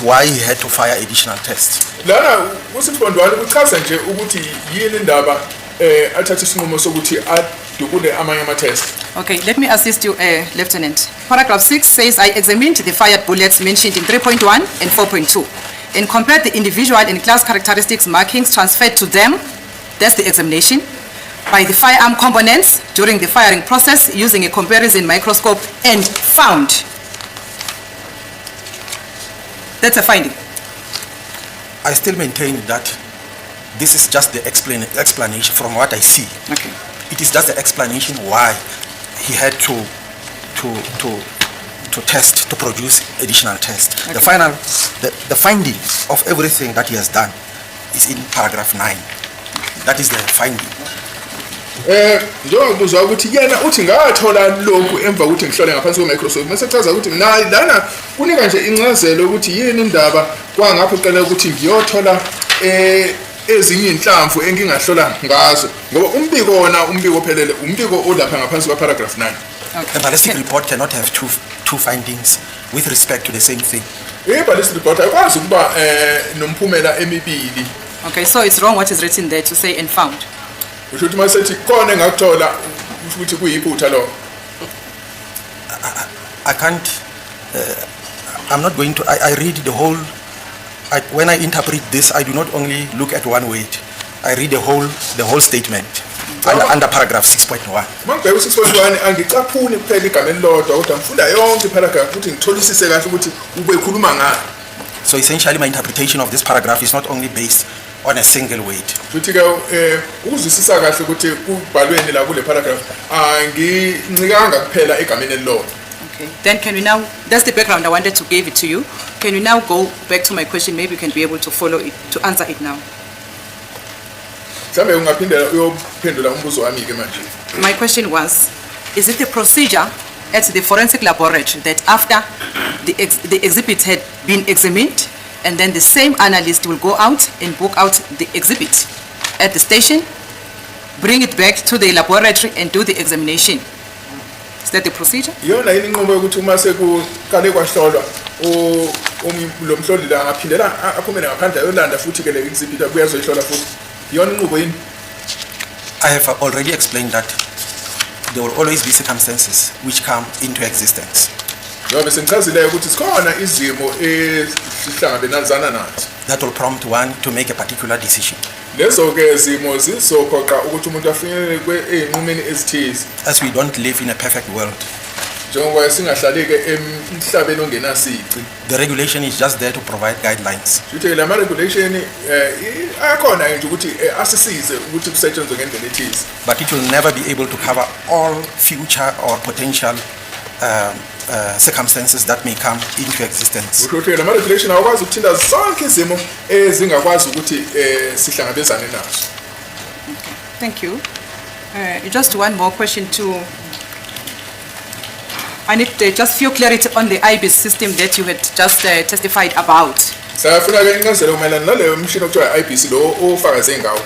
Why he had to fire additional tests. Lana u-6.1 kuchaza nje ukuthi yini indaba athatha isinqumo sokuthi adubule amanye ama-test. Okay, let me assist you, Lieutenant. Paragraph 6 says, "I examined the fired bullets mentioned in 3.1 and 4.2 and compared the individual and class characteristics markings transferred to them," that's the examination, "by the firearm components during the firing process using a comparison microscope and found." That's a finding. I still maintain that this is just the explanation from what I see. It is just the explanation why he had to test, to produce additional tests. The final, the finding of everything that he has done is in paragraph 9. That is the finding. Njengoba kubuzwa ukuthi yena uthi ngathola lokhu emva kokuthi ngihlole ngaphansi kwe-microscope, mase chaza ukuthi na lana kunika nje incazelo ukuthi yini indaba kwangapho qala ukuthi ngiyothola ezinye inhlamvu engingahlola ngazo, ngoba umbiko wona, umbiko ophelele, umbiko olapha ngaphansi kwa-paragraph 9. The ballistic report cannot have two findings with respect to the same thing. I-ballistic report ayikwazi ukuba nomphumela emibili. Okay, so it's wrong what is written there to say "and found." Kusho ukuthi uma sethi khona engakuthola, kusho ukuthi kuyiphutha lokho. I can't, I'm not going to, I read the whole, when I interpret this, I do not only look at one word. I read the whole statement under paragraph 6.1. Uma ngibheka u-6.1, angicaphuni kuphela igama elilodwa, kodwa ngifunda yonke iparagraph ukuthi ngitholisise kahle ukuthi ubekhuluma ngani. So essentially, my interpretation of this paragraph is not only based on a single word. Futhi-ke ukuzwisisa kahle ukuthi kubhalweni la kule paragraph, angincikanga kuphela egameni elilodwa. Okay, then can we now, that's the background I wanted to give it to you. Can we now go back to my question? Maybe you can be able to follow it, to answer it now. Mhlawumbe ungaphindela uyophendula umbuzo wami-ke manje. My question was, is it the procedure at the forensic laboratory that after the exhibit had been examined, and then the same analyst will go out and book out the exhibit at the station, bring it back to the laboratory and do the examination? Is that the procedure? Iyona yini inqubo yokuthi uma sekuqale kwahlolwa, lo mhloli la angaphindela aphumele ngaphandle ayolanda futhi-ke le exhibit, abuye azoyihlola futhi? Iyona inqubo yini? I have already explained that there will always be circumstances which come into existence Njengoba sengichazileyo ukuthi sikhona izimo esihlangabezana nazo that will prompt one to make a particular decision. Lezo-ke zimo zizophoqa ukuthi umuntu afinyelele ey'nqumeni ezithize. As we don't live in a perfect world, Njengoba singahlali-ke emhlabeni ongenasici, the regulation is just there to provide guidelines. Futhi-ke la ma-regulation ayakhona nje ukuthi asisize ukuthi kusetshenzwe ngendlela ethize. But it will never be able to cover all future or potential circumstances that may come into existence. Kusho ukuthi la ma-regulation awakwazi ukuthinta zonke izimo ezingakwazi ukuthi sihlangabezane nazo. Thank you. Just one more question to, I need just few clarity on the IBIS system that you had just testified about. Siyafuna-ke incazelo mayelana naleyo mshini okuthiwa i-IBIS lo ofakaze ngawo.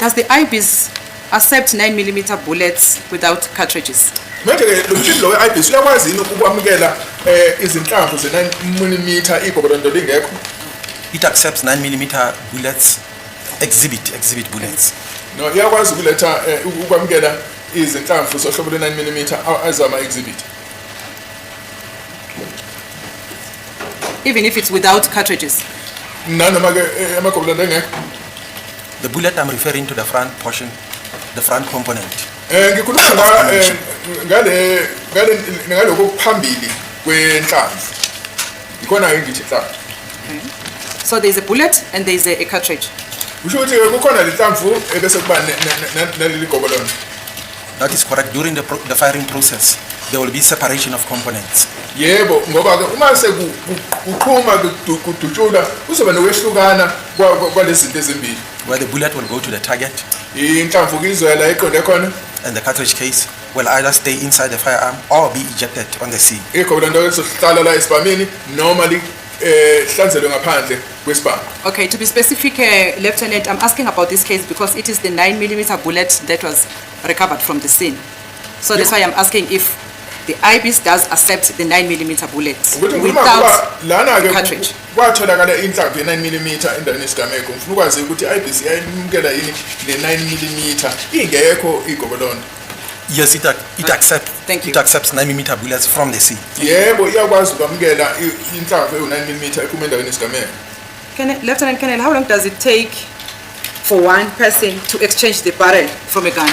Does the IBIS accept 9 mm bullets without cartridges? Manje-ke lo mshini lo we-IBIS uyakwazi yini ukwamukela izinhlamvu ze-9 mm igobolondo lingekho? It accepts 9 millimeter bullets, exhibit bullets. No, iyakwazi ukuletha ukwamukela izinhlamvu zohlobo lwe-9 mm ezama-exhibit. Even if it's without cartridges? Nanoma-ke amagobolondo engekho. The bullet, I'm referring to the front portion, the front component. Ngikhuluma nga ngale ngale ngalokho okuphambili kwenhlamvu, ikhona ke ngithi inhlamvu. So there's a bullet and there's a cartridge. Kusho ukuthi-ke kukhona le nhlamvu ebese kuba naleli gobolondo. That is correct. During the firing process, there will be separation of components. Yebo, ngoba-ke uma sekuqhuma, kudutshulwa, kuzoba nokwehlukana kwalezi zinto ezimbili. Where the bullet will go to the target Inhlamvu-ke izoya la iqonde khona. And the cartridge case will either stay inside the firearm or be ejected on the scene. Igobolondo lizohlala la esibhamini noma lihlanzelwe ngaphandle kwesibhamu. Okay, to be specific, Lieutenant, I'm asking about this case because it is the 9 millimeter bullet that was recovered from the scene. So that's why I'm asking if The IBIS does accept the 9 millimeter bullet Ukuthi ngikhuluma without ngoba lana-ke the cartridge. Kwatholakala inhlamvu ye-9 mm endaweni yesigameko. Ngifuna ukwazi ukuthi i-IBIS iyayimukela yini le-9 mm ingekho igobolondo. Yes, it accepts. Thank you. It accepts 9 millimeter bullets from the scene. Yebo, iyakwazi ukwamukela inhlamvu ewu-9 mm ephuma endaweni yesigameko. Lieutenant Colonel, how long does it take for one person to exchange the barrel from a gun?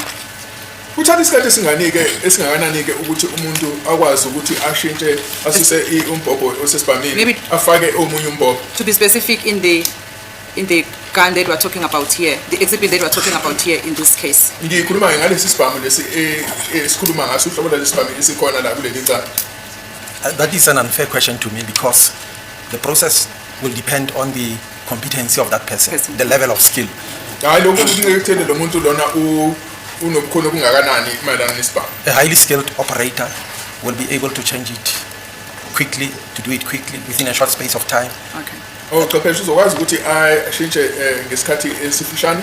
Kuthatha isikhathi esinganike esingakanani-ke ukuthi umuntu akwazi ukuthi ashintshe asuse umbhobho osesibhamini afake omunye umbhobho? To be specific, in the gun that we're talking about here, the exhibit that we're talking about here in this case. Ngikhuluma-ke ngalesi sibhamu lesi esikhuluma ngaso, uhlobo lwalesi sibhamu esikhona la kuleli cala. That is an unfair question to me because the process will depend on the competency of that person, Person. The level of skill. Hhayi, lokhu kuncike ekutheni lo muntu lona unobukhono obungakanani mayelana nesibhamu. A highly skilled operator will be able to change it quickly, to do it quickly within a short space of time. Ochwepheshe uzokwazi ukuthi ashintshe ngesikhathi esifushane.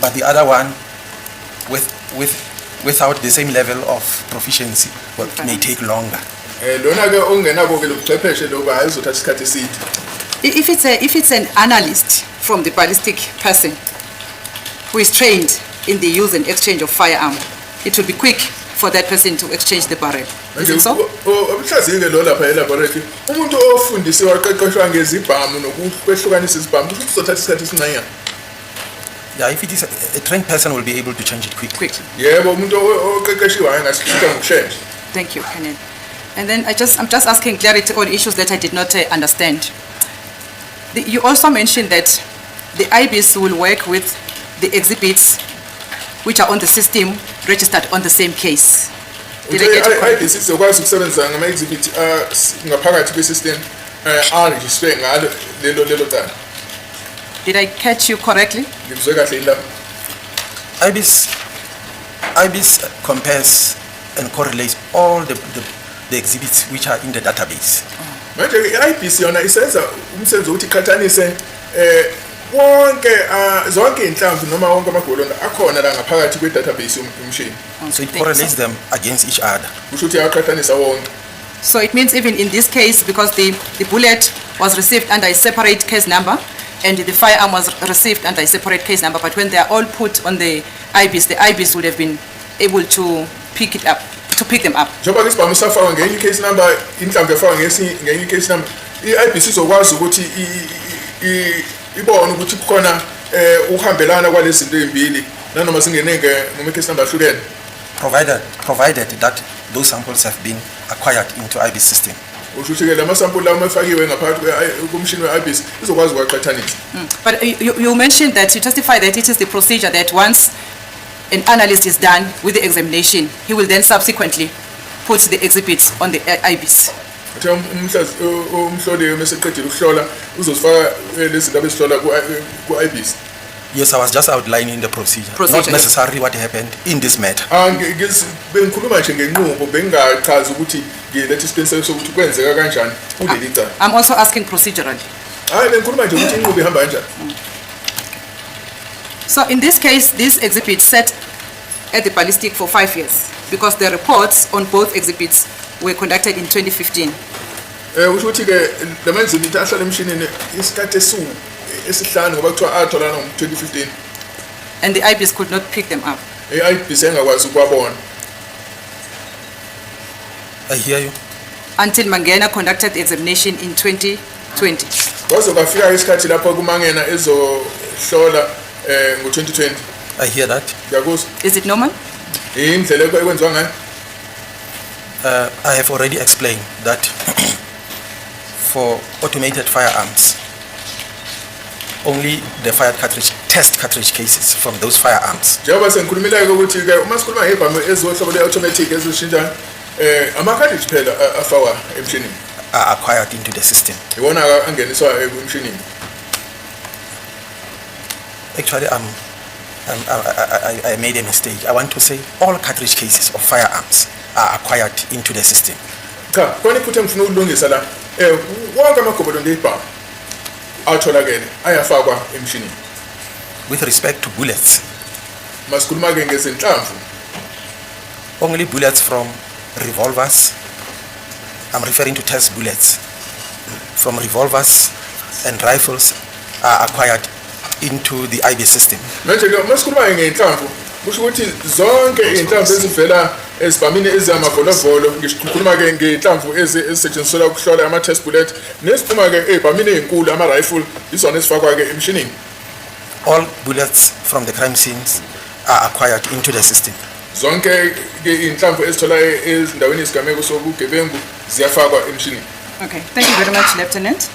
But the other one, without the same level of proficiency, well, it may take longer. Lona-ke ongenabo-ke lobuchwepheshe loba, hhayi, uzothatha isikhathi eside. If it's an analyst from the ballistic person who is trained in the use and exchange of firearm, it will be quick for that person to exchange the barrel. Is it so? Umhlaziyi-ke lo lapha e-laboratory, umuntu ofundisiwe waqeqeshwa ngezibhamu nokwehlukanisa izibhamu, kusho ukuthi uzothatha isikhathi esincanyana. Yeah, if it is a trained person will be able to change it quickly. Quickly. Yebo, umuntu oqeqeshiwe hhayi angasishintsha ngokushesha. Thank you, Colonel. And then I'm just asking clarity on issues that I did not understand. You also mentioned that the IBIS will work with the exhibits which are on the system registered on the same case. Did I get it correct? I-IBIS izokwazi ukusebenzisa ngama-exhibit ngaphakathi kwe-system arejistwe ngalo lelo cala. Did I catch you correctly? Ngikuzwe kahle yini lapho? IBIS compares and correlates all the exhibits which are in the database. Manje-ke i-IBIS yona isenza umsebenzi wokuthi iqhathanise wonke zonke iy'nhlamvu noma wonke amagobolondo akhona la ngaphakathi kwe-database yomshini. So it Thank you. correlates them against each other. Kusho ukuthi iyaqhathanisa wonke. So it means even in this case, because the bullet was received under a separate case number and the firearm was received under a separate case number, but when they are all put on the IBIS would have been able to pick it up, to pick them up. Njengoba-ke isibhamu safakwa ngenye i-case number, inhlamvu yafakwa ngenye i-case number, i-IBIS izokwazi ukuthi ibone ukuthi kukhona ukuhambelana kwalezi zinto ey'mbili nanoma zingene ngama-case number ahlukene. Provided that those samples have been acquired into IBIS system. Usho ukuthi-ke la masampuli lawo uma efakiwe ngaphakathi kumshini we-IBIS izokwazi ukuwaqhathanisa. But you mentioned that you justify that it is the procedure that once an analyst is done with the examination, he will then subsequently put the exhibits on the IBIS. Uthe umhloli uma eseqedile ukuhlola uzozifaka lezi zinto abezihlola ku-IBIS. Yes, I was just outlining the procedure, Procedure, not yes. necessarily what happened in this matter. Ah, bengikhuluma nje ngenqubo, bengingachazi ukuthi ngilethe isiqiniseko sokuthi kwenzeka kanjani kuleli cala. I'm also asking procedurally. Hhayi, bengikhuluma nje ukuthi inqubo ihamba kanjani. So in this case, this exhibit sat at the ballistic for 5 years because the reports on both exhibits were conducted in 2015. Kusho ukuthi-ke lama exhibit ahlala emshinini isikhathi esihlanu ngoba kuthiwa atholakala ngo-2015. And the IBIS could not pick them up I-IBIS engakwazi ukuwabona. I hear you. Until Mangena conducted the examination in 2020. Kwaze kwafika isikhathi lapho kuMangena ezohlola ngo-2020. I hear that. Ngiyakuzwa. Is it normal? Indlela ekwenziwa ngayo? I have already explained that for automated firearms, only the fired cartridge, test cartridge cases from those firearms Njengoba sengikhulumile-ke ukuthi-ke uma sikhuluma ngezibhamu ezohlobo lwe-automatic ezishintsha ama-cartridge phela afakwa emshinini are acquired into the system. Iwona angeniswa emshinini. Actually, I made a mistake. I want to say all cartridge cases of firearms are acquired into the system. Cha, khona iphutha engifuna ukulungisa la. Wonke amagobolondo ezibhamu atholakele ayafakwa emshinini. With respect to bullets, Masikhuluma-ke ngezinhlamvu, only bullets from revolvers, I'm referring to test bullets from revolvers and rifles are acquired into the IB system. Manje ke uma sikhuluma ngey'nhlamvu kusho ukuthi zonke iy'nhlamvu ezivela ezibhamini eziyamavolovolo, ngikhuluma-ke ngey'nhlamvu ezisetshenziswa ukuhlola ama-test bullet, neziphuma-ke ey'bhamini ey'nkulu ama-rifle, izona ezifakwa-ke emshinini. All bullets from the crime scenes are acquired into the system. Zonke-ke iy'nhlamvu ezithola ezindaweni yesigameko sobugebengu ziyafakwa emshinini. Okay, thank you very much, Lieutenant.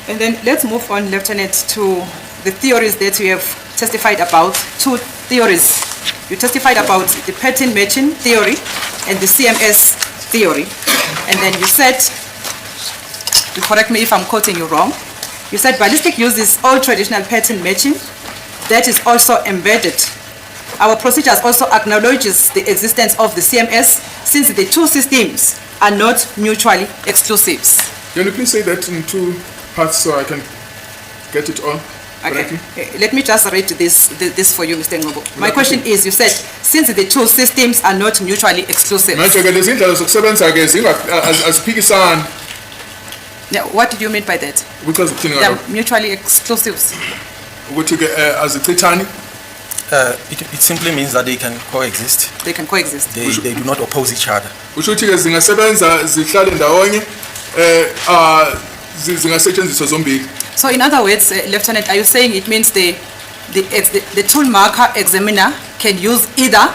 And then let's move on, Lieutenant, to the theories that you have testified about. Two theories. You testified about the pattern matching theory and the CMS theory. And then you said, you correct me if I'm quoting you wrong, you said ballistic uses all traditional pattern matching that is also embedded. Our procedures also acknowledges the existence of the CMS since the two systems are not mutually exclusives. Can you please say that in two parts so I can get it all Okay, correctly? Let me just read this for you, Mr. Ngobo. My question is, you said, since the two systems are not mutually exclusive. Manje-ke lezi ndlela zokusebenza-ke aziphikisani. Now, what did you mean by that? Kuchaza ukuthini They are ngalokho? mutually exclusives. Ukuthi-ke azichithani. It simply means that they can coexist. They can coexist. They do not oppose each other. Kusho ukuthi-ke zingasebenza zihlale ndawonye, zingasetshenziswa zombili. So in other words, Lieutenant, are you saying it means the tool marker examiner can use either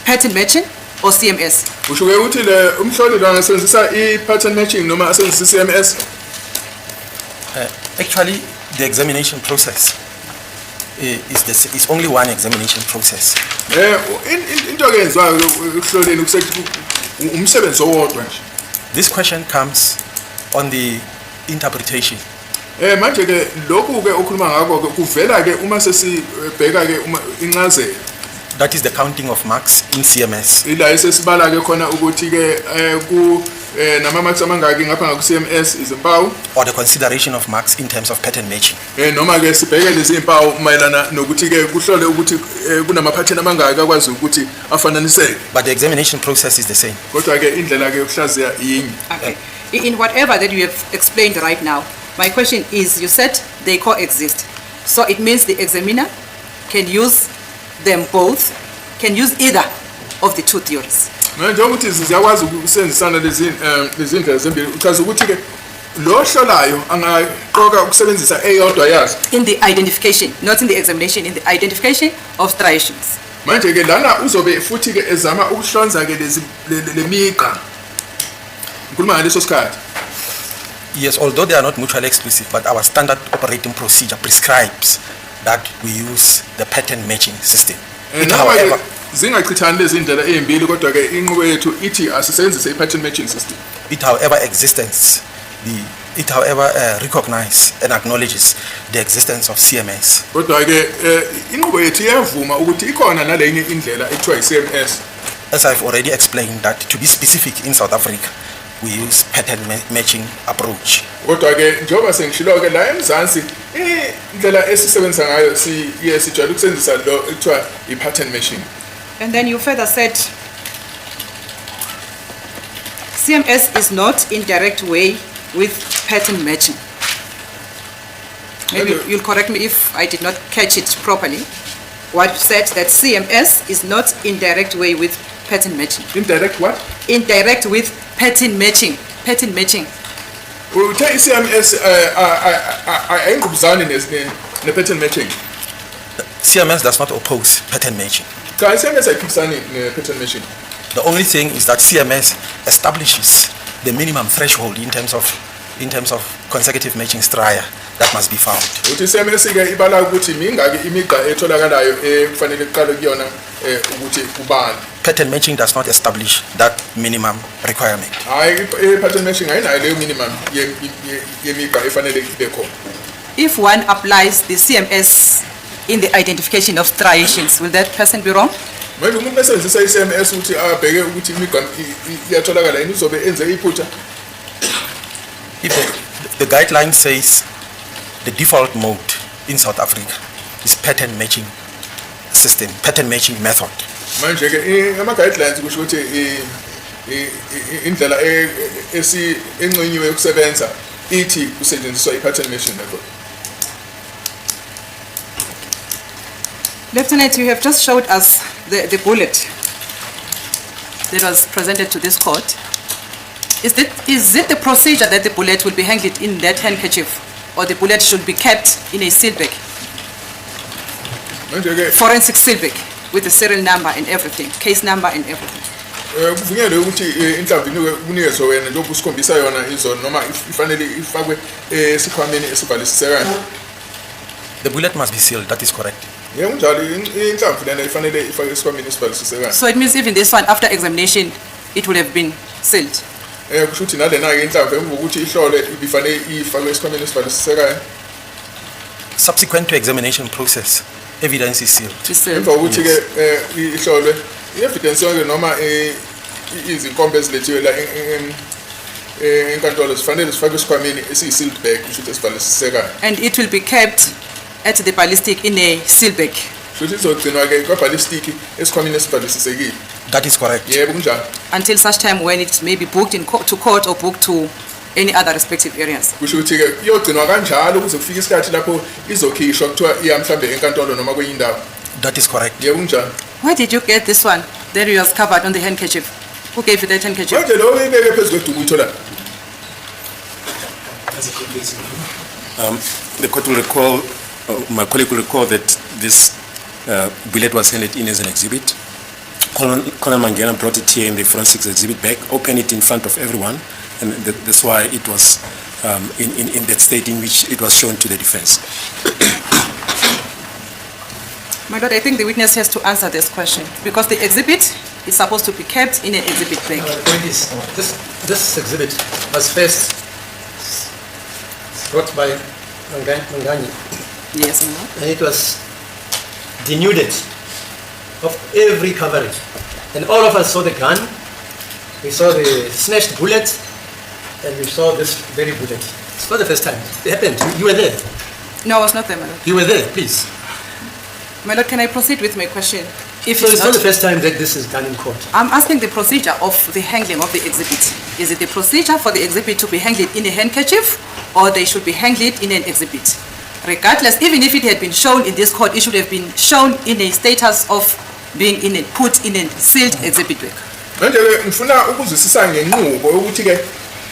pattern matching or CMS? Kusho-ke ukuthi le umhloli lo angasebenzisa i-pattern matching noma asebenzise i-CMS. Actually, the examination process is only one examination process. Into-ke yenziwayo ekuhloleni umsebenzi owodwa nje. This question comes on the interpretation. Manje-ke lokhu-ke okhuluma ngakho-ke kuvela-ke uma sesibheka-ke uma incazelo. That is the counting of marks in CMS. Ila esesibala-ke khona ukuthi-ke ku nama-marks amangaki ngapha ngaku-CMS izimpawu, or the consideration of marks in terms of pattern matching. Noma-ke sibheke lezi mpawu mayelana nokuthi-ke kuhlole ukuthi kunama-pattern amangaki akwazi ukuthi afananiseke. But the examination process is the same. Kodwa-ke indlela-ke yokuhlaziya yinye. Okay. In whatever that you have explained right now, my question is, you said they coexist. So it means the examiner can use them both, can use either of the two theories. Manje njengokuthi ziyakwazi ukusebenzisana lezi ndlela zembili, uchaza ukuthi-ke lo ohlolayo angaqoka ukusebenzisa eyodwa yazo. In the identification, not in the examination, in the identification of striations. Manje-ke lana uzobe futhi-ke ezama ukuhlonza-ke lezi le migqa, ngikhuluma ngaleso sikhathi. Yes, although they are not mutually exclusive, but our standard operating procedure prescribes that we use the pattern matching system. It, Noma-ke however, zingachithani lezi ndlela ey'mbili, kodwa-ke inqubo yethu ithi asisebenzise i-pattern matching system. It, however, existence, the, it, however, recognize and acknowledges the existence of CMS. Kodwa-ke inqubo yethu iyavuma ukuthi ikhona nalenye indlela ekuthiwa i-CMS. As I've already explained, that to be specific in South Africa, we use pattern matching approach. Kodwa-ke njengoba sengishilo-ke la eMzansi indlela esisebenzisa ngayo siye sijwayele ukusebenzisa lo ekuthiwa i-pattern matching. And then you further said, CMS is not in direct way with pattern matching. Maybe Okay. you'll correct me if I did not catch it properly. What you said, that CMS is not in direct way with pattern matching. Indirect what? Indirect with pattern matching, pattern matching. Uthe i-CMS ayingqubuzani ne-pattern matching. CMS does not oppose pattern matching. Cha, i-CMS ayiphikisani ne-pattern matching. The only thing is that CMS establishes the minimum threshold in terms of consecutive matching striae that must be found. Uthi i-CMS-ke ibala ukuthi mingaki imigqa etholakalayo ekufanele kuqalwe kuyona ukuthi kubani. Pattern matching does not establish that minimum requirement. Hhayi, i-pattern matching ayinayo leyo minimum yemigqa efanele ibe khona. If one applies the CMS in the identification of striations, will that person be wrong? Manje umuntu esebenzisa i-CMS ukuthi abheke ukuthi imigqa iyatholakala yini uzobe enze iphutha? If the guideline says the default mode in South Africa is pattern matching system, pattern matching method. Manje-ke ama-guidelines kusho ukuthi Indlela esi enconyiwe yokusebenza ithi kusetshenziswa i-pattern matching method. Lieutenant, you have just showed us the bullet that was presented to this court. Is it the procedure that the bullet will be handled in that handkerchief, or the bullet should be kept in a seal bag, Manje-ke forensic seal bag, with the serial number and everything, case number and everything? Kuvunyelwe ukuthi inhlamvu kunikezwe wena njengoba usikhombisa yona izona noma ifanele ifakwe esikhwameni esibhalisisekayo? The bullet must be sealed, that is correct. Yebo kunjalo, inhlamvu lena ifanele ifakwe esikhwameni esibhalisisekayo. So it means even this one, after examination, it will have been sealed. Kusho ukuthi nalena-ke inhlamvu emva kokuthi ihlolwe ibifanele ifakwe esikhwameni esibhalisisekayo. Subsequent to examination process, evidence is sealed. It's sealed. Emva kokuthi-ke ihlolwe i-evidence yonke noma izinkomba ezilethiwe la enkantolo zifanele zifakwe esikhwameni esiyi-sealed bag, kusho ukuthi esibhalisisekayo. And it will be kept at the ballistic in a seal bag. Kusho ukuthi izogcinwa-ke kwa-ballistic esikhwameni esibhalisisekile. That is correct. Yebo kunjalo. Until such time when it may be booked in court, to court or booked to any other respective areas. Kusho ukuthi-ke iyogcinwa kanjalo kuze kufike isikhathi lapho izokhishwa kuthiwa iya mhlambe enkantolo noma kwenye indawo. That is correct. Yebo kunjalo. Where did you get this one? That it was covered on the handkerchief. Who gave you that handkerchief? Manje lo uyibeke phezu kweduku uyithola? The court will recall, my colleague will recall that this bullet was handed in as an exhibit. Colonel Mangena brought it here in the forensics exhibit bag, opened it in front of everyone, and that's why it was in that state in which it was shown to the defense. My lord, I think the witness has to answer this question because the exhibit is supposed to be kept in an exhibit bag. The point is, this exhibit was first brought by Mangani, Yes, my lord. And it was denuded of every coverage. And all of us saw the gun, we saw the snatched bullet, and we saw this very bullet. It's not the first time. It happened. You were there. No, I was not there, my lord. You were there, please. My lord, can I proceed with my question? If So it's it's not not, the first time that this is done in court. I'm asking the procedure of the handling of the exhibit. Is it the procedure for the exhibit to be handled in a handkerchief or they should be handled in an exhibit? Regardless, even if it had been shown in this court, it should have been shown in a status of being in a, put in a sealed exhibit bag. Manje-ke ngifuna ukuzwisisa ngenqubo yokuthi-ke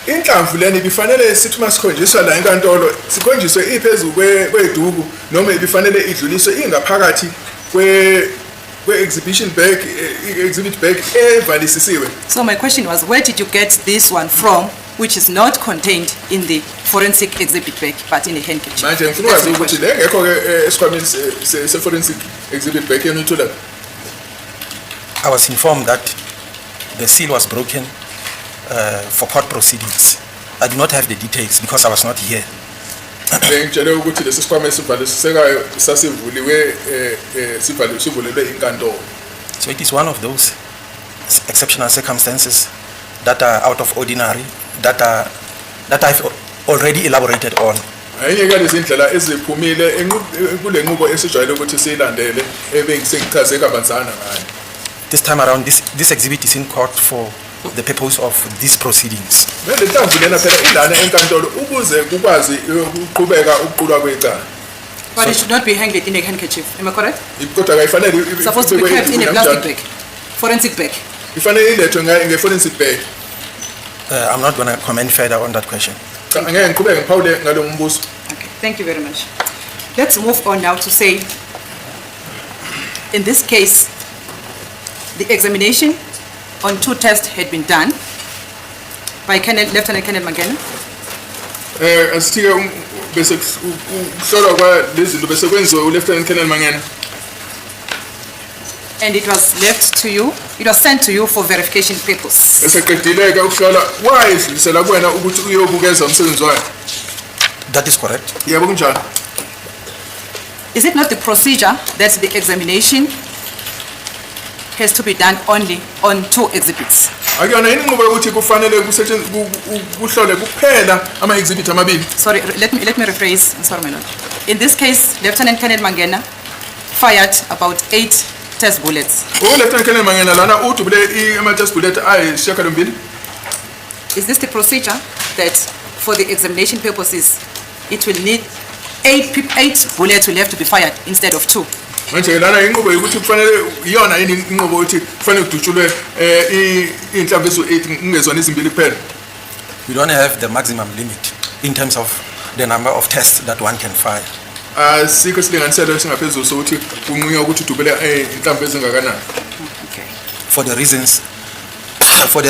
inhlamvu lena ibifanele sithi uma sikhonjiswa la enkantolo sikhonjiswe iphezu kweduku noma ibifanele idluliswe ingaphakathi kwe-exhibition bag, i-exhibit bag evalisisiwe. So my question was, where did you get this one from, which is not contained in the forensic exhibit bag, but in a handkerchief? Manje ngifuna That's ukwazi my ukuthi question. le ngekho-ke esikhwameni se-forensic exhibit bag yena uyithola? I was informed that the seal was broken for court proceedings. I do not have the details because I was not here. Bengitshele ukuthi lesi sikhwama esivalisisekayo sasivuliwe sivulelwe inkantolo. So it is one of those exceptional circumstances that are out of ordinary, that I've already elaborated on. Enye kalezi ndlela eziphumile kule nqubo esijwayele ukuthi siyilandele ebengisengichaze kabanzana ngayo. This time around, this exhibit is in court for the purpose of these proceedings. Le nhlamvu lena phela ilana enkantolo ukuze kukwazi ukuqhubeka ukuqulwa kwecala. But it should not be handled in a handkerchief, am I correct? Kodwa kayifanele It's supposed to be ibekwe kept in a edukwini, plastic kanjani? bag, forensic bag. Ifanele ilethwe nge-forensic bag. I'm not going to comment further on that question. Cha, angeke ngiqhubeke ngiphawule ngalo mbuzo. Okay, thank you very much. Let's move on now to say, in this case, the examination on two tests had been done by Lieutenant Colonel Mangena. Asithike bese ukuhlolwa kwalezi zinto bese kwenziwe uLieutenant Colonel Mangena. And it was left to you, it was sent to you for verification purpose. Eseqedile-ke ukuhlola wayedlulisela kuwena ukuthi uyobukeza umsebenzi wayo. That is correct. Yebo kunjalo. Is it not the procedure that the examination has to be done only on two exhibits? Akuyona yini inqubo yokuthi kufanele kuhlolwe kuphela ama-exhibit amabili? Sorry, let me rephrase. I'm sorry, my lord. In this case, Lieutenant Colonel Mangena fired about eight test bullets. ULieutenant Colonel Mangena lana udubule ama-test bullet ayisishiyagalombili. Is this the procedure that for the examination purposes, it will need eight bullets will have to be fired instead of two? Manje lana inqubo yokuthi kufanele iyona yini inqubo yokuthi kufanele kudutshulwe iy'nhlamvu eziwu-8 kungezona izimbili kuphela? We don't have the maximum limit in terms of the number of tests that one can fire. Asikho isilinganiselo esingaphezulu sokuthi kunqunywa ukuthi udubule inhlamvu ezingakanani. Okay. For the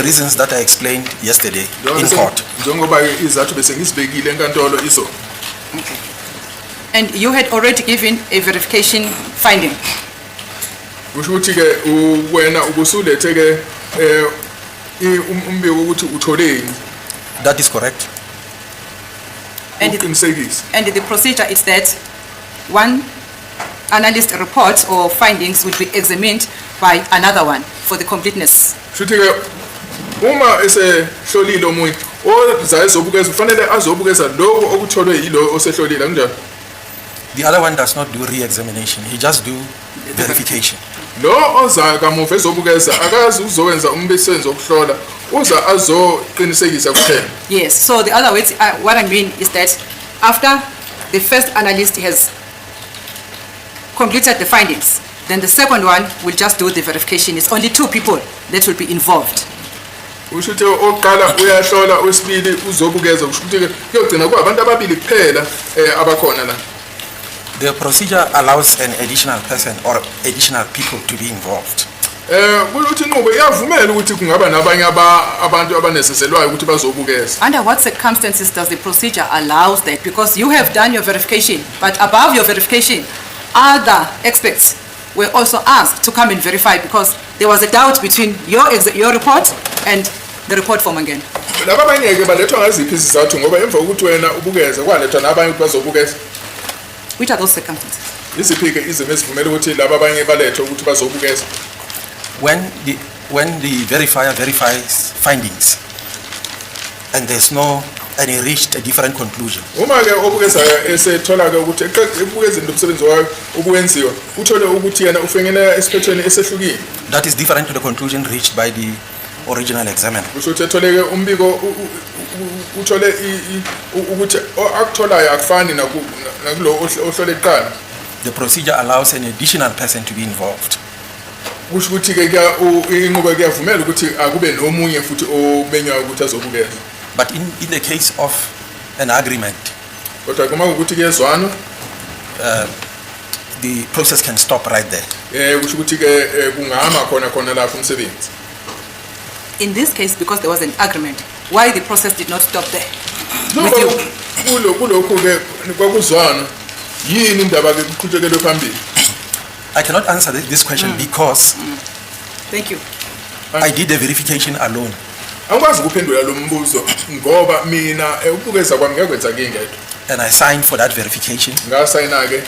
reasons that I explained yesterday in court. Njengoba-ke izathu bese ngizibekile enkantolo izolo. Okay. And you had already given a verification finding. Kusho ukuthi-ke wena ubusulethe-ke umbiko ukuthi utholeni. That is correct. Uqinisekise. And the procedure is that one analyst report or findings will be examined by another one for the completeness. Shuthi-ke uma esehlolile omunye ozayo ezobukeza kufanele azobukeza lokhu okutholwe yilo osehlolile, akunjalo? The other one does not do re-examination. He just do verification. Lo oza kamuva ezobukeza akazi uzokwenza umsebenzi wokuhlola, uza azoqinisekisa kuphela. Yes, so the other words, what I mean is that after the first analyst has completed the findings, then the second one will just do the verification. It's only two people that will be involved. Kusho ukuthi oqala uyahlola, wesibili uzobukeza, kusho ukuthi-ke kuyogcina kuwabantu ababili kuphela abakhona la. The procedure allows an additional person or additional people to be involved. Kusho ukuthi inqubo iyavumela ukuthi kungaba nabanye abantu abanezezelwayo ukuthi bazobukeza. Under what circumstances does the procedure allows that? Because you have done your verification, but above your verification, other experts were also asked to come and verify because there was a doubt between your report and the report for Mangena. Laba abanye-ke balethwa ngaziphi izizathu ngoba emva kokuthi wena ubukeze kwalethwa nabanye ukuthi bazobukeza? Which are those circumstances? Iziphi-ke izimo ezivumela ukuthi laba abanye balethwe ukuthi bazobukeza? When the verifier verifies findings and there's no, and he reached a different conclusion, Uma-ke obukezayo esethola-ke ukuthi ebukezeni lo msebenzi wayo ubuwenziwa uthole ukuthi yena ufinyelela esiphethweni esehlukile that is different to the conclusion reached by the original examiner. Kusho ukuthi ethole-ke umbiko uthole ukuthi akutholayo akufani nakulo ohlole kuqala. The procedure allows an additional person to be involved. Kusho ukuthi-ke inqubo kuyavumela ukuthi akube nomunye futhi omenywayo ukuthi azobukeza. But in the case of an agreement, Kodwa kuma kuwukuthi kuyezwanwa, the process can stop right there. Kusho ukuthi-ke kungama khona khona lapho umsebenzi. In this case, because there was an agreement, why the process did not stop there with you? Njengoba kulokhu-ke kwakuzwana, yini indaba-ke kuqhutshekelwe phambili? I cannot answer this question because Thank you. I did the verification alone. Angikwazi ukuphendula lo mbuzo ngoba mina ukubukeza kwami ngiyakwenza ngingedwa. And I signed for that verification. Ngasayina-ke.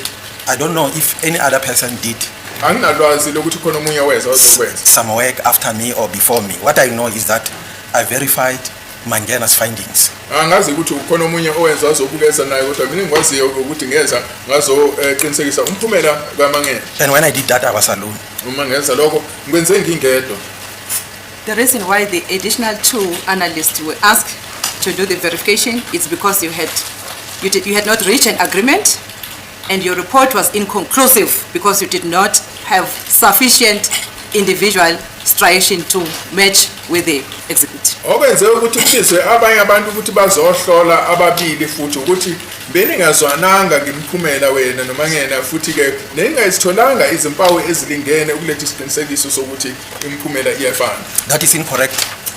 I don't know if any other person did Anginalwazi lokuthi khona omunye weza wazokwenza some work after me or before me. What I know is that I verified Mangena's findings. Angazi ukuthi ukhona omunye owenza wazobukeza naye, kodwa mina engikwaziyo ukuthi ngeza ngazoqinisekisa umphumela kaMangena. And when I did that, I was alone. Uma ngenza lokho ngikwenze ngingedwa. The reason why the additional two analysts were asked to do the verification is because you had not reached an agreement and your report was inconclusive because you did not have sufficient individual striation to match with the exhibit. Okwenze ukuthi kubizwe abanye abantu ukuthi bazohlola ababili futhi ukuthi beningazwananga ngemiphumela wena noMangena, futhi-ke neningazitholanga izimpawu ezilingene ukuletha isiqinisekiso sokuthi imiphumela iyafana. That is incorrect.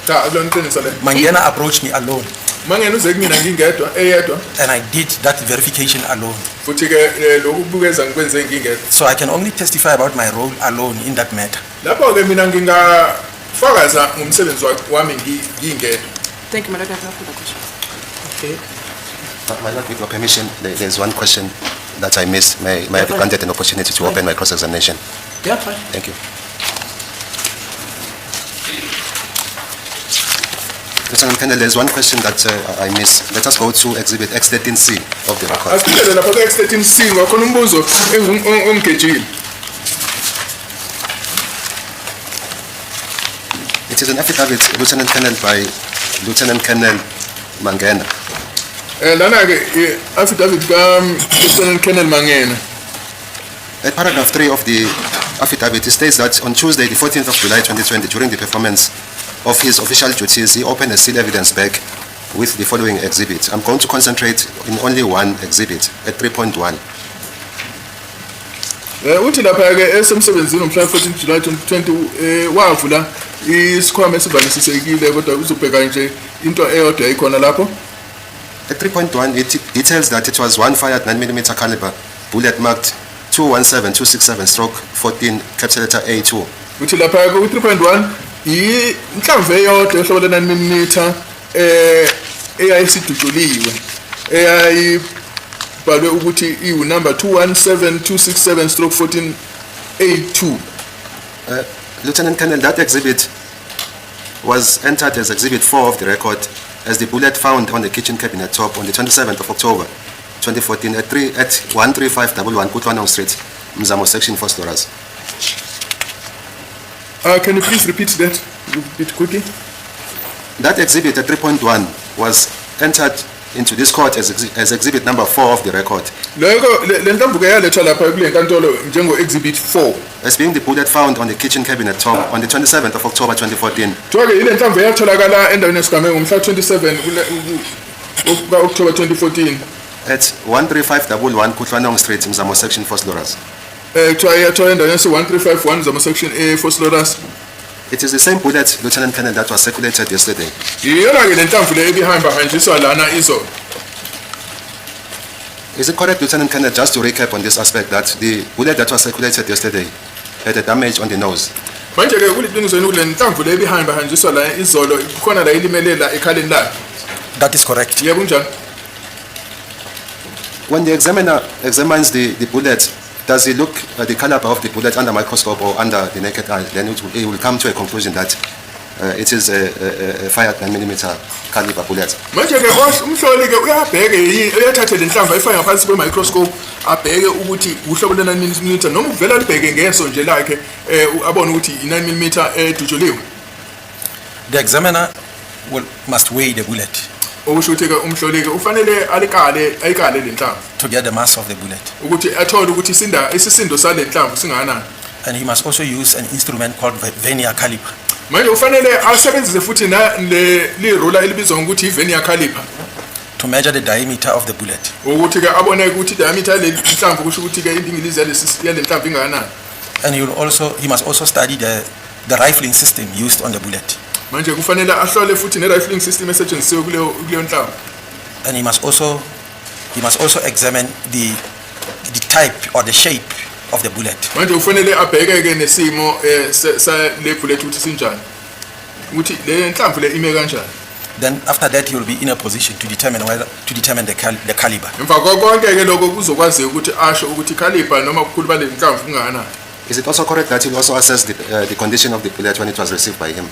Cha, akulona iqiniso lelo. Mangena approached me alone Mangena uze kumina ngingedwa eyedwa and I did that verification alone. Futhi-ke lokhu kubukeza ngikwenze ngingedwa. So I can only testify about my role alone in that matter. Lapho-ke mina ngingafakaza ngomsebenzi wami ngingedwa. Thank you, my lord. I have no further questions. Okay. My lord, with your permission, there's one question that I missed. May I be granted an opportunity to open my cross-examination? Yeah, fine. Thank you. Lieutenant Colonel, there's one question that I missed. Let us go to Exhibit X13C of the record. Asiphindele lapha ku-X13C, ngakhona umbuzo ongigejile. It is an affidavit, Lieutenant Colonel, by Lieutenant Colonel Mangena. Lana-ke i-affidavit ka-Lieutenant Colonel Mangena. At paragraph 3 of the affidavit, it states that on Tuesday, the 14th of July 2020, during the performance of his official duties, he opened a sealed evidence bag with the following exhibit. I'm going to concentrate in only one exhibit at 3.1. Uthi lapha-ke esemsebenzini ngomhla 14 July 2020 wavula isikhwama esivalisisekile kodwa uzobheka nje into eyodwa yayikhona lapho. At 3.1, it details that it was one fired 9mm caliber bullet marked 217267/14, capital letter A2. Uthi lapha-ke ku-3.1 inhlamvu eyodwa yohlobo le-9 mm eyayisidutshuliwe eyayibhalwe ukuthi iwunumber 217267/14 A2. Lieutenant Colonel, that exhibit was entered as Exhibit 4 of the record as the bullet found on the kitchen cabinet top on the 27th of October 2014 at 3 at 13511 Kutlwanong Street, Mzamo section, Vosloorus. Can you please repeat that a bit quickly? That exhibit at 3.1 was entered into this court as exhibit number 4 of the record Loko le nhlamvu ke yalethwa lapha kule nkantolo njengo exhibit 4 as being the bullet found on the kitchen cabinet top on the 27th of October 2014 Kuthiwa ke ile nhlamvu yatholakala endaweni yesigameko ngomhla 27 ka-October 2014 at 13511 Kutlwanong Street, Mzamo section, Vosloorus. Kuthiwa yatholakala endaweni yase 1351 Mzamo section eVosloorus. It is the same bullet, Lieutenant Colonel, that was circulated yesterday. Iyona ke le nhlamvu le ebihamba hanjiswa lana izolo. Is it correct, Lieutenant Colonel, just to recap on this aspect, that the bullet that was circulated yesterday had a damage on the nose? Manje ke kuliqiniso yini ukuthi le nhlamvu le ebihamba hanjiswa la izolo kukhona la ilimelela ekhaleni layo? That is correct. Yebo, kunjalo. When the examiner examines the bullet, does he look at the caliber of the bullet under microscope or under the naked eye? Then he will come to a conclusion that it is a fired 9 millimeter caliber bullet. Manje ke umhloli ke uyabheke uyathathe le nhlamvu ayifake ngaphansi kwe-microscope abheke ukuthi uhlobo le-9 mm noma uvela libheke ngeso nje lakhe abone ukuthi i-9 mm edutshuliwe. The examiner must weigh the bullet Okusho ukuthi ke umhloli ke ufanele alikale ayikale le nhlamvu to get the mass of the bullet. Ukuthi athole ukuthi isinda isisindo sale nhlamvu singakanani. And he must also use an instrument called vernier caliper Manje ufanele asebenzise futhi na le lirula elibizwa ngokuthi i-vernier caliper to measure the diameter of the bullet. Ukuthi ke abone ukuthi diameter yale nhlamvu kusho ukuthi ke indingilizi yale nhlamvu ingakanani. And he must also study the rifling system used on the bullet. Manje kufanele ahlole futhi ne-rifling system esetshenzisiwe kuleyo nhlamvu. And he must also examine the type or the shape of the bullet. Manje kufanele abheke-ke nesimo sale bullet ukuthi sinjani ukuthi le nhlamvu le ime kanjani. Then after that, he will be in a position to determine whether, to determine the caliber. Emva konke-ke lokho kuzokwaziwa ukuthi asho ukuthi caliber noma ubukhulu bale nhlamvu kungakanani. Is it also correct that he'll also assess the condition of the bullet when it was received by him?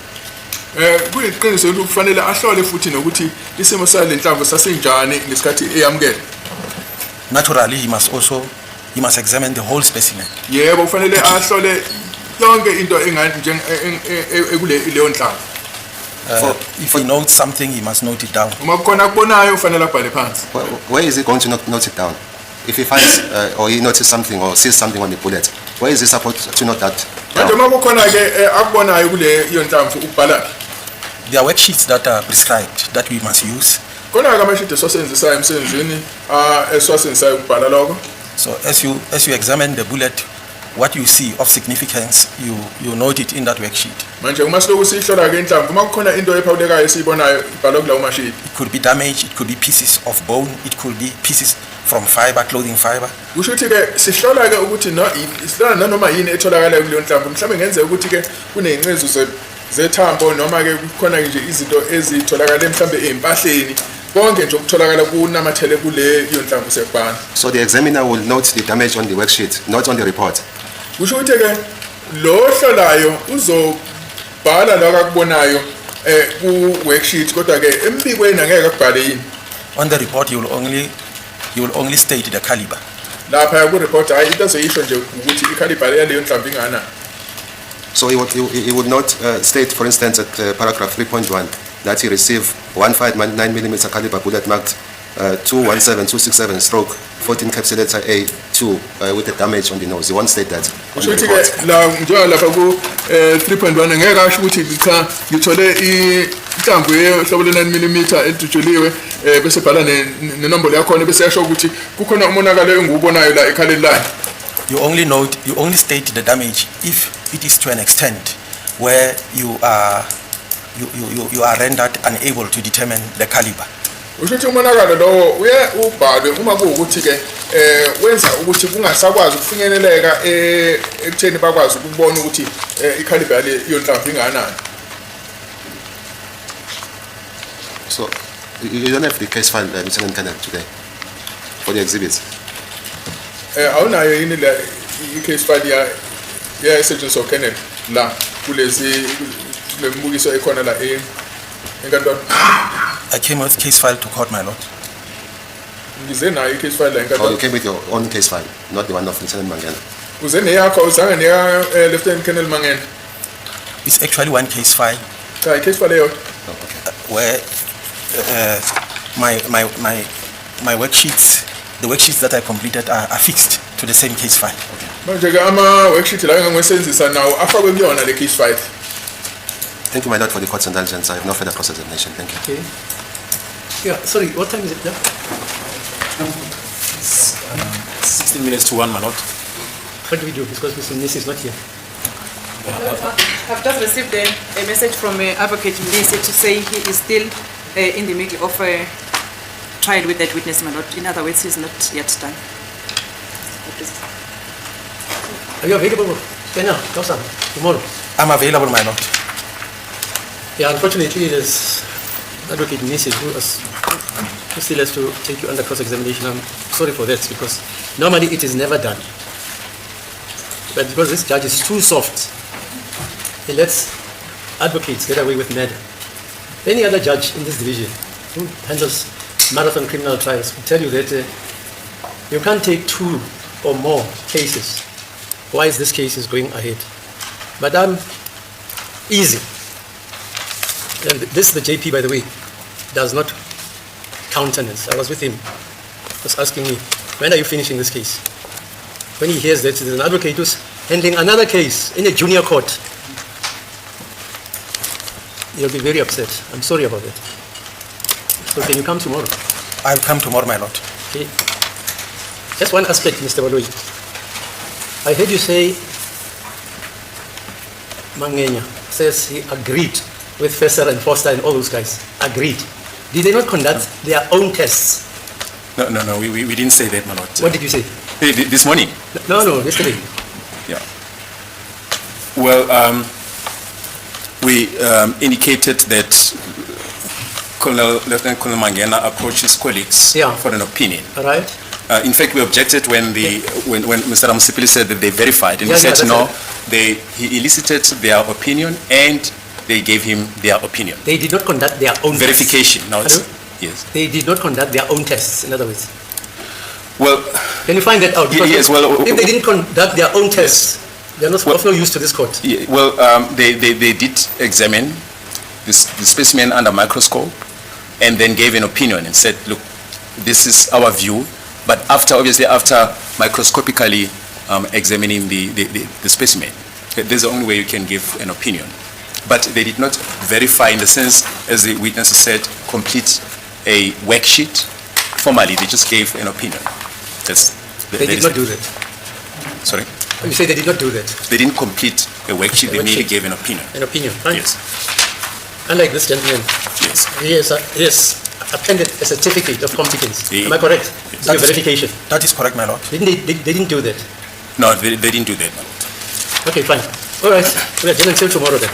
Kuyiqiniso ukuthi kufanele ahlole futhi nokuthi isimo sale nhlamvu sasinjani ngesikhathi eyamukela? Naturally, he must examine the whole specimen. Yebo, kufanele ahlole yonke into ekule leyo nhlamvu. If he notes something, he must note it down. Uma kukhona akubonayo kufanele abhale phansi. Where is he going to note it down? If he finds or he notices something or sees something on the bullet, where is he supposed to note that Manje down? uma kukhona-ke akubonayo kule iyo nhlamvu ukubhala phi? There are worksheets that are prescribed that we must use. Khona-ke amashidi esiwasebenzisayo emsebenzini esiwasebenzisayo ukubhala lokho. So as you examine the bullet, what you see of significance, you note it in that worksheet. Manje uma siloku siyihlola-ke inhlamvu uma kukhona into ephawulekayo esiyibonayo ibhalwa kulawo mashidi. It could be damage, it could be pieces of bone, it could be pieces from fiber, clothing fiber. Kusho ukuthi-ke sihlola-ke ukuthi sihlola nanoma yini etholakalayo kuleyo nhlamvu mhlawumbe kungenzeka ukuthi-ke kuney'ncezu zethambo noma-ke kukhona nje izinto ezitholakale mhlawumbe ey'mpahleni konke nje okutholakala kunamathele kuleyo nhlamvu siyakubhala. So the examiner will note the damage on the worksheet, not on the report. Kusho ukuthi-ke lo ohlolayo uzobhala lokho akubonayo ku-worksheet kodwa-ke embikweni angeke akubhale yini. On the report, you will only state the caliber. Lapha ku-report hhayi into azoyisho nje ukuthi icaliber yaleyo nhlamvu ingakanani. So he would not state, for instance, at paragraph 3.1, that he received one 5.9 millimeter caliber bullet marked 217267 stroke 14 capital letter A2 with the damage on the nose. He won't state that on Kusho the ukuthi report. ke la njengalapha ku 3.1 ngeke asho ukuthi cha, ngithole inhlamvu yohlobo le 9 mm elidutshuliwe, bese bhala nenombolo yakhona, bese yasho ukuthi kukhona umonakalo engiwubonayo la ekhaleni layo. You only note, you only state the damage if it is to an extent where you are rendered unable to determine the caliber. Usho ukuthi umonakalo lowo uye ubhalwe uma kuwukuthi ke wenza ukuthi kungasakwazi ukufinyeleleka ekutheni bakwazi ukubona ukuthi i-caliber yale yonhlamvu ingakanani. So you don't have the case file, Lieutenant Colonel, today for the exhibits. Awunayo yini la i-case file ya yasetshenziswa uColonel la kulezi kule mibukiso ekhona la enkantolo? I came with case file to court, my lord. Ngize nayo i-case file la Or you enkantolo. Came with your own case file, not the one of Lieutenant Mangena. Uze neyakho, uzange neya Lieutenant Colonel Mangena? It's actually one case file Cha, i-case file eyodwa. Oh, okay. Where my worksheets, the worksheets that I completed are fixed to the same case file. Manje ke ama-worksheet la engangiwasebenzisa nawo afakwe kuyona le case file. Thank you, my lord, for the court's indulgence. I have no further cross-examination. Thank you. Okay. Yeah, sorry, what time is it now? 16 minutes to 1, my lord. What do we do? Because Mr. Mnisi is not here. I've just received a message from Advocate Mnisi to say he is still in the middle of a trial with that witness, my lord. In other words, he's not yet done. Are you available? Kenya, Kosan, tomorrow? I'm available, my lord. Yeah, unfortunately, there's Advocate Mnisi who still has to take you under cross-examination. I'm sorry for that because normally it is never done. But because this judge is too soft, he lets advocates get away with murder. Any other judge in this division who handles marathon criminal trials will tell you that you can't take two or more cases while this case is going ahead. But I'm easy. And this, the JP, by the way, does not countenance. I was with him, he was asking me, "When are you finishing this case?" When he hears that there's an advocate who's handling another case in a junior court, he'll be very upset. I'm sorry about that. So can you come tomorrow? I'll come tomorrow, my lord. Okay. Just one aspect, Mr. Baloyi. I heard you say Mangena says he agreed with Fesser and Foster and all those guys. Agreed. Did they not conduct their own tests? No, we didn't say that, my lord. What did you say? This morning? No, yesterday. Yeah. Well, we indicated that Lieutenant Colonel Mangena approached his colleagues for an opinion. All right. In fact, we objected when Mr. Ramosepele said that they verified, and we said That's no, right. he elicited their opinion and they gave him their opinion. They did not conduct their own tests. Verification. Now it's, Hello? Yes. They did not conduct their own tests, in other words. Well, Can you find that out? Because Yes, well, if they didn't conduct their own tests, they are not Well- of no use to this court. Yeah, well, they did examine the specimen under microscope and then gave an opinion and said, "Look, this is our view." But after, obviously, after microscopically examining the specimen, this is the only way you can give an opinion. But they did not verify in the sense, as the witness said, complete a worksheet formally. They just gave an opinion. They That did is not it. do that. Sorry? You say they did not do that. They didn't complete a worksheet. They merely Worksheet. Gave an opinion. An opinion, right? Yes. Unlike this gentleman, Yes. he has appended a certificate of competence. Yeah. Am I correct? Yes. Your verification. That is correct, my lord. Didn't they didn't do that. No, they didn't do that, my lord. Okay, fine. All right. We are adjourned until tomorrow then.